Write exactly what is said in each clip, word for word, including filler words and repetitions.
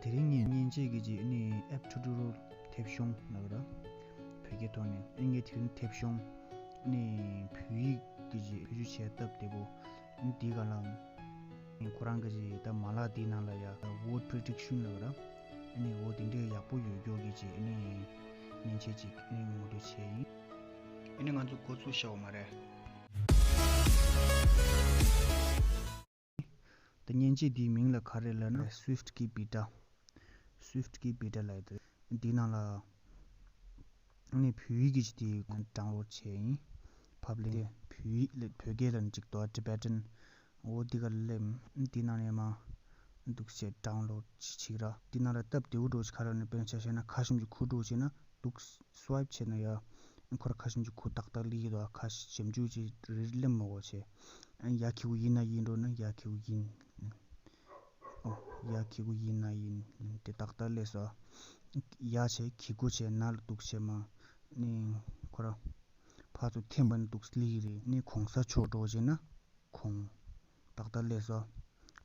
དེ་རིང་ངས་མཉེན་ཆས་ཀྱི་ཅིག་ཨ་ནི་ཨེབ་ཊུ་ཊོ་རི་ཡལ་མཐེབ་གཞོང་ལབ་ར། བོད་སྐད་ཐོག་ནས་ཨ་ངས་དེ་རིང་མཐེབ་གཞོང་ཨ་ནི་བོད་ཡིག་གི་ཅིག་བེད་སྤྱོད་བྱས་སྟབས་བདེ་པོ་ཨ་ནི་འདི་ག་ལ་ཁོ་རང་གི་ཅིག་ད་མ་ལག་འདི་ནང་ལ་ཡ་word prediction་ལབ་ར། ཨ་ནི་འོ་དེ་འདྲའི་ཡག་པོ་ཡོད་མཁན་གྱི་ཅིག་ཨ་ནི་མཉེན་ཆས་ཅིག་ཨ་ནི་ངོ་སྤྲོད་བྱས་ཡིན། ཨ་ནི་ང་ཚོ་འགོ་ཚུགས་བྱ་བ་མ་རེད། ད་མཉེན་ཆས་འདིའི་མིང་ལ་ག་རེ་ལབ་ན་SwiftKey Beta། SwiftKey Beta་ལབ་ཡོད་དེ། འདི་ནང་ལ་ནི་བོད་ཡིག་གི་ཅིག་དེ་ཌའུན་ལོཌ་བྱས་ཡིན། ཕབ་ལེན་དེ་བོད་ཡིག་ལ་བོད་སྐད་ལ་ཅིག་ཏོ་Tibetan། འོ་འདི་ག་ལེམ། འདི་ནང་ནས་མ་འདུག་བྱས་ཌའུན་ལོཌ་བྱེད་ར། འདི་ནང་ལ་སྟབས་བདེ་བོ་འགྲོ་ཅིག་ག་རེ་ལབ་ན་དཔེར་ན་ཆ་བཞག་ན་ཁ་ཤིམ་གྱི་ཁུ་འགྲོ་བྱས་ན་འདུག་སི་ཝའིབ་བྱས་ན་ཡ། ཁོ་ར་ཁ་ཤིམ་གྱི་ཁུ་ཏག་ཏག་ལི་ཡི་དོ་ཁ་ཞིམ་ཅུ་ཅི་རི་ལེམ་མོ་གོ་ཆེ། ཡ་ཁི་གུ་ཡིན་ན་ཡིན་འགྲོ་ན་ཡ་ཁི་གུ་ཡིན། ཨོ། ཡ་ཁི་གུ་ཡིན་ན་ཡིན་དེ་ཏག་ཏག་ལས་སོ། ཡ་ཆེ་ཁི་གུ་ཆེ་ན་ལ་འདུག་ཆེ་མ། ནི་ཁོ་ར་ཕ་ཚོ་ཐེམ་པ་ནི་འདུག་ལི་རེད། ནི་གོང་ས་མཆོག་འགྲོ་ཆེ་ན། ཁོང་། ཏག་ཏག་ལས་སོ།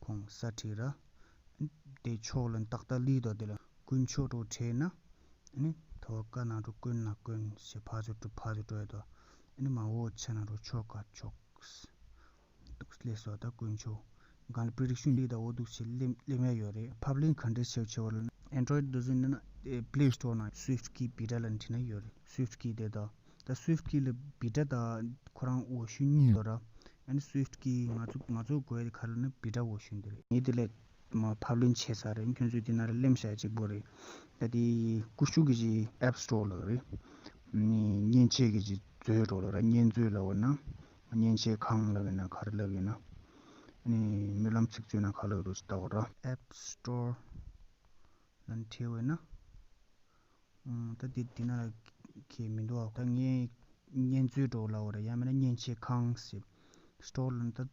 ཁོང་ས་ཁྲིད་ར། དེ་ཕྱོགས་ལ་ཏག་ཏག་ལི་དོ་དེ་ལ་དཀོན་མཆོག་འགྲོ་ཁྲེ་ན། ནི་ཐོ་ཀ་ན་འགྲོ་དཀོན་ན་དཀོན་ཞེས་ཕ་ཚོ་འགྲོ་ཕ་ཚོ་འགྲོ་ཡ་དོ། ནི་མ་འོ་ཆ་ན་འགྲོ་ཆོག་ག་ཆོག། འདུག་ལས་སོ་ད་དཀོན་མཆོག་གང་ལ་པི་རི་ཌིག་ཤོན་ལི་ད་འོ་འདུག་ཆེ་ལེམ་ལེམ་ཡ་ཡོད་རེད། ཕབ་ལེན་ག་འདྲས་བྱེད་བྱེད་བ་ལ་ཨན་ཌོ་རོ་ཡིཌ་འདུག་ཟིན་ན་པི་ལེ་སི་ཊོར་ན་SwiftKey Beta་ལ་འཁྲིད་ན་ཡོད་རེད། SwiftKey་དེ་ད། ད་SwiftKey་ལ་Beta་དང་ཁོ་རང་version་གཉིས་ཡོད་ར། ཨ་ནི་SwiftKey་ང་ཚོ་ང་ཚོ་དགོས་ཡ་ག་རེ་ལབ་ན་Beta་version་དེ་རེད། ངས་དེ་ལས་མ་ཕབ་ལེན་བྱས་ཚར་རེད། ཁྱོད་ཚོས་དེ་ན་ར་ལེམ་བྱ་གཅིག་པོ་རེད། ད་དེ་ཀུ་ཤུ་གི་ཅིག་App Store་ལ་རེད། ནི་མཉེན་ཆས་ཀྱི་ཅིག་མཛོད་འགྲོ་ལ་ར་མཉེན་མཛོད་ལབ་པ་ན། མཉེན་ཆས་ཁང་ལབ་ཡིན་ན་ག་རེ་ལབ་ཡིན་ན། ནི་སྨོན་ལམ་ཚིག་མཛོད་ན་ག་ལབ་རོ་ཅིག་ལྟ་བ་ར། App Store་ལ་འཁྲིད་བས་ན། ཨང་། ད་འདི་འདི་ན་ལ་ཁྱེད་མི་འདུག་ཨ། ད་ངས་མཉེན་མཛོད་འགྲོ་ལ་འོ་ར་ཡང་མིན་ན་མཉེན་ཆས་ཁང་ཟེར། སི་ཊོར་ལ་ད་མཛོད་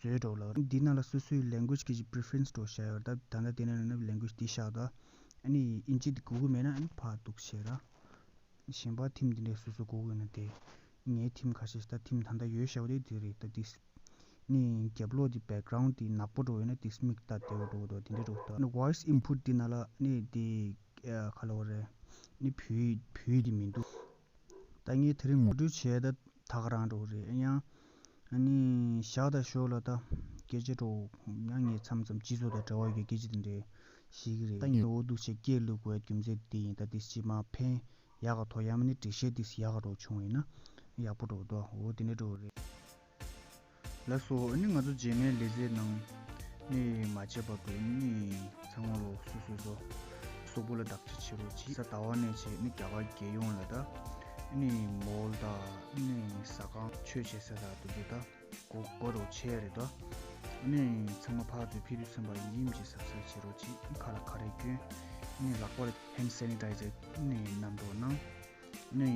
འགྲོ་ལ་འོ་ར། འདི་ན་ལ་སོ་སོའི་language་གི་preference་འགྲོ་བྱ་ཡོད་ར། ད་ད་ལྟ་འདི་ན་ལ་language་འདི་བཞག་ད། ཨ་ནི་ཨིན་ཇི་འདི་དགོས་ཀྱི་མེད་ན་ཨ་ནི་ཕར་འདུག་བྱས་ར། གཞན་པ་ཐིམ་འདི་འདྲའི་སོ་སོ་དགོས་ཀྱི་ཡོད་ན་དེ། ངའི་ཐིམ་ཁ་ཤས་ད་ཐིམ་ད་ལྟ་ཡོད་བྱ་བ་དེ་འདི་རེད་ད་འདི། ནི་རྒྱབ་ལོགས་འདི་background་འདི་ནག་པོ་འགྲོ་ཡོད་ན་འདི་མིག་ལྟ་བདེ་བོ་འགྲོ་འདུག་དེ་འདྲ་འགྲོ་འདུག་ཨ་ནི་voice input་འདི་ནང་ལ་ནི་འདི་ཨ་ག་ལབ་དགོས་རེད། ནི་བོད་ཡིག་བོད་ཡིག་འདི་མི་འདུག་ད་ངས་དེ་རིང་ངོ་སྤྲོད་བྱས་ད་ད་ག་རང་འགྲོ་རེད། ཡང་ཨ་ནི་ཞག་དང་ཞོགས་ལ་ད་སྐད་ཆ་འགྲོ་ཡང་ངས་མཚམས་མཚམས་སྤྱི་ཚོགས་དང་འབྲེལ་བ་ཡོད་པའི་སྐད་ཆ་དེ་འདྲས་ཤེས་ཀྱི་རེད། ད་ངས་འོ་འདུག་བྱས་སྐད་བླུག་དགོས་རྒྱུ་མཚན་དེ་ཡིན། ད་དེ་ཕྱི་མ་ཕན་ཡག་ག་ཐོག་ཡང་མིན་ན་འགྲེལ་བཤད་དེ་ཡག་ག་འགྲོ་བྱུང་བ་ཡིན་ན་ཡག་པོ་འགྲོ་འདུག་འོ་དེ་འདྲས་འགྲོ་གི་རེད། ལགས་སོ། ཨ་ནི་ང་ཚོ་རྗེས་མའི་ལེ་ཚན་ནང་ནི་མ་བརྗེད་པར་དུ་ནི་ཚང་མ་ལོ་སོ་སོ་སོ་གཟུགས་པོ་ལ་བདག་གཅེས་བྱེད་རོགས་གྱིས། གཟའ་ཟླ་བ་ནས་བྱས་ནི་རྒྱ་གར་རྒྱལ་ཡོངས་ལ་ད་ནི་མོལ་དང་ནི་ཟ་ཁང་ཆོས་བྱེད་ས་དང་དེ་འདྲས་ད། གོ་གོ་རོགས་བྱས་རེད་དོ། ནི་ཚང་མ་ཕར་ཚུར་ཕེབས་དུས་ཙམ་པ་ཡིན་གཅིག་གཟབ་གཟབ་བྱེད་རོགས་གྱིས། ཁ་ལ་ཁ་རས་གྱོན། ནི་ལག་པ་ལ་hand sanitizer་ནི་བསྣམས་རོགས་གནང་། ནི་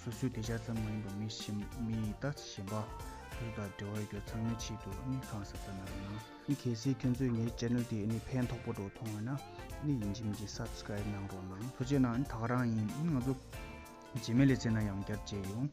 སོ་སོའི་བདེ་འཇགས་ཙམ་མ་ཡིན་པར་མི་གཞན་མི་ད་གཞན་པ་སོ་སོ་དང་འབྲེལ་བ་ཡོད་རྒྱུ་ཚང་མའི་ཆེད་དུ་ནི་གང་གཟབ་གཟབ་གནང་རོགས་གནང་། ནི་གལ་སྲིད་ཁྱོད་ཚོས་ངའི་channel་དེ་ནི་ཕན་ཐོགས་པོ་འགྲོ་མཐོང་བ་ན་ནི་ཡིན་གཅིག་མིན་གཅིག་subscribe་གནང་རོགས་གནང་། ཐུགས་རྗེ་གནང་། ད་ག་རང་ཡིན། ནི་ང་ཚོ་རྗེས་མའི་ལེ་ཚན་ནང་ཡང་བསྐྱར་མཇལ་ཡོང་།